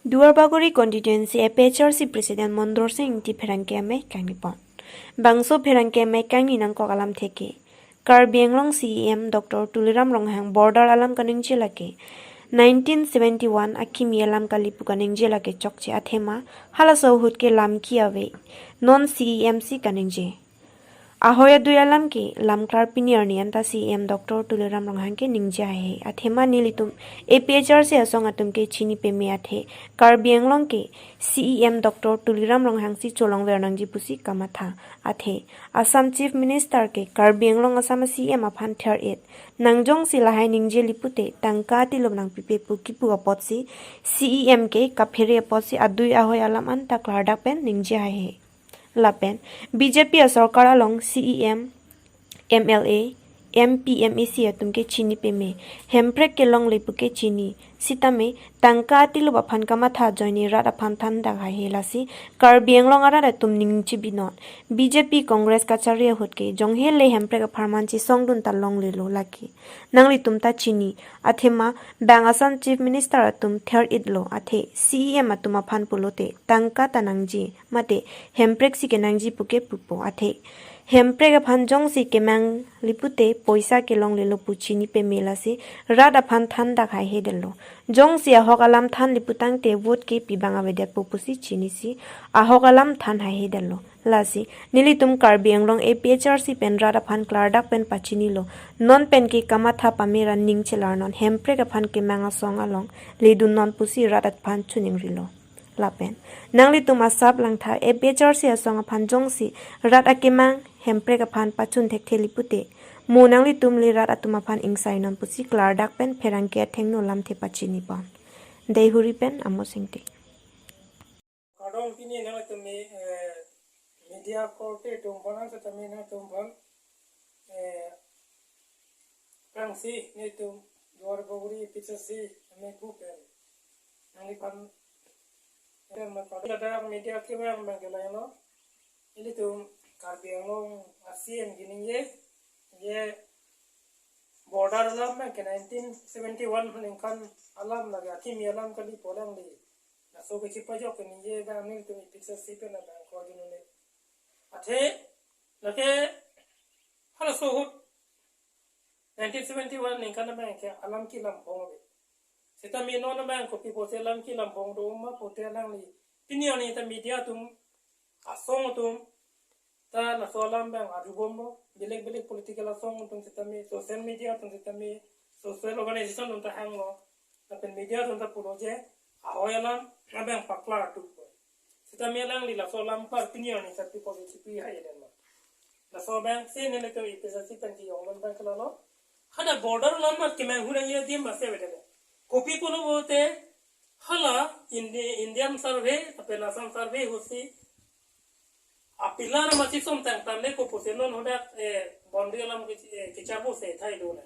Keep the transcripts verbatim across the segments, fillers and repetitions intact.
Duarbagori Constituency A P H R C President Mondor Sing Ingti pherangke amei kangni pon. Bangso pherangke amei kangni nangkok alamthe ke, Karbi Anglong C E M Doctor Tuliram Ronghang border alam kaningje lake nineteen seventy-one akimi alam kali pu kaningje lake chokche athema halaso ahut ke lam ki ave, non C E M si kaningje. Ahoi adui alam ke lam klar pini arni anta C E M Doctor Tuliram Ronghang ke ningje haihe. Athema nelitum A P H R C asong atum ke chini peme athe Karbi Anglong ke C E M Doctor Tuliram Ronghang si cholongver nangji pusi kamatha. Athe Assam Chief Minister ke Karbi Anglong Assam C E M aphan ther-et nang jongsi lahai ningje li pute tangka tilum nangpipe pu kipu apotsi C E M ke kaphere apotsi adui ahoi alam anta klardak pen ningje haihe. Lapen B J P asorkar along C E M, M L A, M P, M A C atum ke chini peme, hemprek kelongle pu ke chini. Sitame tangka atilup aphan kamatha ajoine rat aphan thandak haihe, lasi Karbi Anglong arat atum ning chibinon. B J P Congress kachari ahut ke jonghele hemprek apharman chisongdun ta longlelo lake. Nanglitum ta chini, athema bang Assam Chief Minister atum ther-etlo, athe C E M atum aphan pulote tangka ta nangji, mate hemprek si kenangji puke pupo, athe hemprek aphan jongsi kemang li pute poisa kelonglelo pu chini peme, lasi rat aphan thandak haihe detlo. Jongsi ahok alam than li pu tangte vote ke pibang avedetpo pusi chinisi ahok alam than haihe detlo. Lasi nelitum Karbi Anglong A P H R C pen rat aphan klardak pen pachinilo. Non pen ke kamatha pamera ning chelarnon, hemprek aphan kemang asong along ledunnon pusi rat aphan chuningrilo. Lapen nanglitum asap langtha A P H R C asong aphan jongsi rat akemang hemprek aphan pachun thekthe li pute, mo nanglitum le rat atum aphan ingsainon pusi klardak pen pherangke athengno lamthe pachini pon. Deihori pen Amos Ingti. Kardom pini nangtum, eh, media korte atum aphan, setame nangtum aphan, eh, prangsi netum Duarbagori A P H R C amei pu pen nangliphan, eh, ma kardom, ladak media kevang abang ke lahenlo. Ilitum Karbi Anglong a C E M kaningje, je border alam abang ke nineteen seventy-one aningkan alam lake, akimi alam kali pu alangli laso kachepajok kaningje abang nelitum A P H R C pen abang kardom neli. Athe lake halaso ahut nineteen seventy-one aningkan abang ke alam kelam phong ave. Setame non abang kopi pusi alam kelam phong do ma pute alangli pini arni ta media atum, asong atum ta laso alam abang arjubomlo, belek belek political asong atum setame, social media atum setame, social organization atum ta hanglo, lapen media atum ta pulo je ahoi alam abang paklar tu. Setame alangli laso alam par pini arni sar pi pusi chipi haihe detlo. Laso abang si nelitum A P H R C pen kejongdun abang ke lalo. Hala border alam mat kemang ahut nangji adim basi avedetlo. Kopi pulo pute hala Indi-, Indian survey, lapen Assam survey ahutsi a pillar masi som tang tang le ko pusi non hadak, eh, boundary alam ke, eh, kecharbo se thai dole.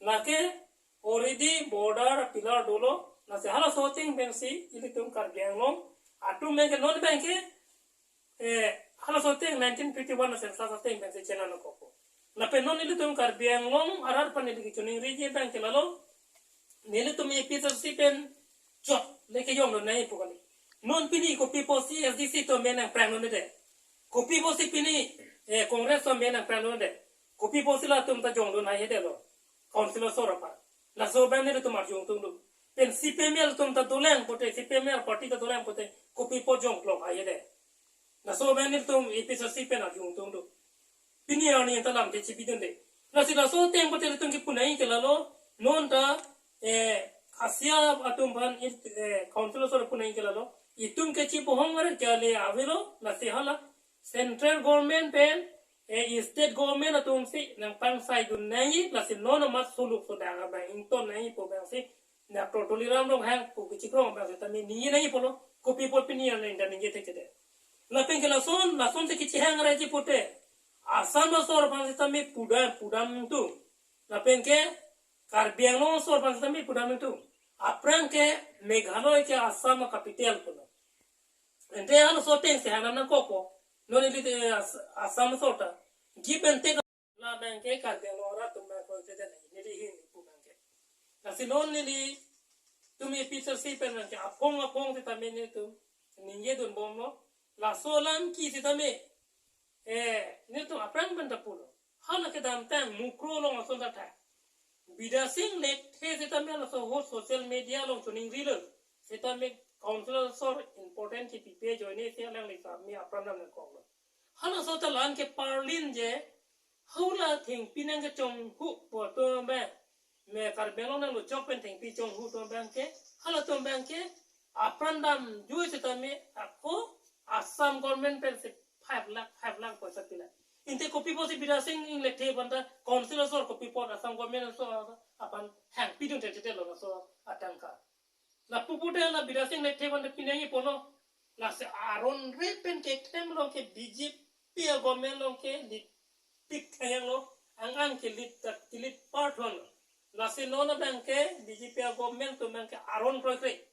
Lake already border pillar dolo, lasi halaso ateng pensi ilitum Karbi Anglong atum abang ke non abang ke, eh, halaso ateng nineteen fifty-one census ateng pensi chenam nangkokpo. Lapen non ilitum Karbi Anglong arat aphan ili kachiningriji abang ke lalo, nelitum A P H R C pen chot le kejongdun nangji pu kali. Non pini kopi pusi A S D C atum amen nangprang longle det, kopi pusi pini, eh, Congress atum amen nangprang longle det, kopi pusi latum ta jongdun haihe detlo, council asor aphan. Laso abang nelitum arjutong do. Pen C P M L atum ta dolang pute, C P M L party ta dolang pute, kopi pu jongklok haihe det. Laso abang nelitum A P H R C pen arjutong do. Pini arni anta lam kechipidunde. Lasi laso ateng pute ilitum kipu nangji ke lalo, non ta, eh, A C E atum aphan, eh, council asor pu nangji ke lalo, itum kechibohong arat ke ale avelo, lasi hala central government pen, eh, state government atumsi nangpangsaidun nangji, lasi non amat suluk sodang abang ington nangji pu abangsi Doctor Tuliram Ronghang pu kechikrong abang setame ningje nangji pulo, kopi pu pini arni anta ningje thekthedet. Lapen ke lason, lasonsi kechihang raji pute, Assam asor aphan setame pudam, pudam tung. Lapen ke Karbi Anglong asor aphan setame pudam tung. Aphrang ke Meghalaya ke Assam capital pulo. Ante halaso atengsi hangnam nangkokpo. Non ili te As-, Assam asor ta. Given te la abang ke Karbi Anglong arat atum abang ko te neli hin pu abang ke. Lasi non nelitum APHLC pen ke aphong aphong sitame netum ningje dunbomlo. Laso alam ke sitame, eh, netum aphrang pen ta pulo. Hala kedamtang Mukroh along ason ta tha. Bidya Sing Lekthe sitame laso ahut social media along choningrilo. Sitame council asor important kepipe ajoine si alangli sitame apran dam nangkoklo. Halaso ta la-an ke parlin je, hula thengpi nangkechonghu pu atum abang, me Karbi Anglong nangluchok pen thengpi chonghu atum abang ke, halatum abang ke apran damjui sitame ako Assam government pensi five lakh, five lakh poisa pilo. Ante kopi pusi Bidya Sing Lekthe aphan ta council asor, kopi pu Assam government asor aphan hangpidun thekthe lo laso atangka. Lapu pulote la Bidya Sing Lekthe aphan ta pinangji pulo. Lasi aron re pen keklem along ke BJP a-government along ke lead pik thayang lo, ang ang ke lead ta, ke lead part hon. Lasi non abang ke BJP a-government atum abang ke aron kroikre.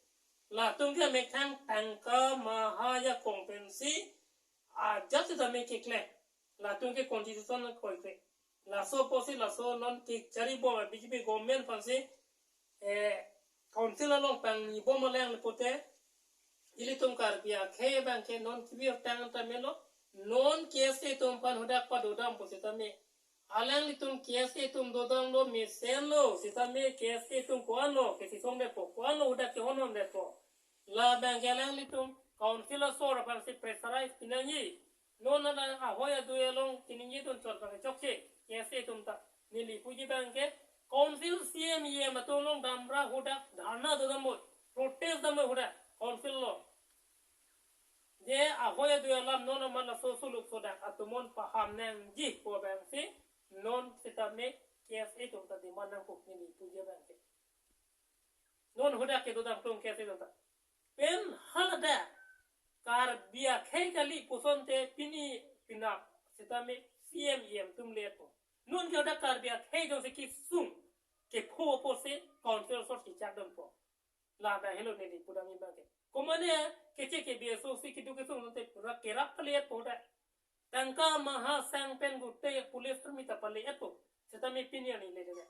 Latum ke methang tangka maha ajakong pensi ajat sitame keklem. Latum ke constitution kroikre. Laso pusi laso non kecharibom BJP government aphansi, eh, council along pangnibom alang pulote, ilitum Karbi akhei abang ke non kebirta tame lo, non KSA atum aphan hadak padodam pusitame. Alanglitum KSA atum dodamlo mesenlo, sitame KSA atum ko-anlo, kesi songde po, ko-anlo hadak kehonhonde po. Labang ke alanglitum council asor aphansi pressurize pinangji. Non hala ahoi adui along kaningje dun chot abang chokche, KSA atum ta. Neli puji abang ke, council CEM EM atum along damra hadak dharna dodambom, protest dambom hadak council along. Je ahoi adui alam non amat laso suluk sodak atum non paham nangji pu abangsi, non sitame KSA atum ta demand nangpo, neli puji abang ke. Non hadak kedodam klong KSA atum ta. Pen haladak Karbi akhei kali puson te pini pinak sitame CEM EM atum le-etpo. Non ke hadak Karbi akhei jongsi kesung kepho pusi council asor kechak dunpo. Labang helo neli pudam abang ke. Komane keche ke BSO si keduk kesung te pura kerap pale-etpo dak. Tangka maha sang pen gute police army ta pale-etpo. Sitame pini arni le de.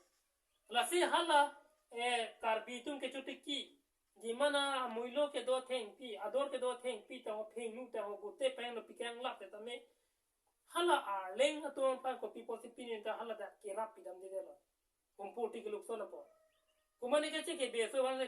Lasi hala, eh, Karbi atum kechotiki, jimana amuilo kedo thengpi, ador kedo thengpi, ta ho phengnu, ta ho gute peng lo pikang lap sitame. Hala Arleng atum aphan kopi pusi pini ta haladak kerap pidamdedetlo. Kumpoti kelukson apot. Komane keche ke BSO aphan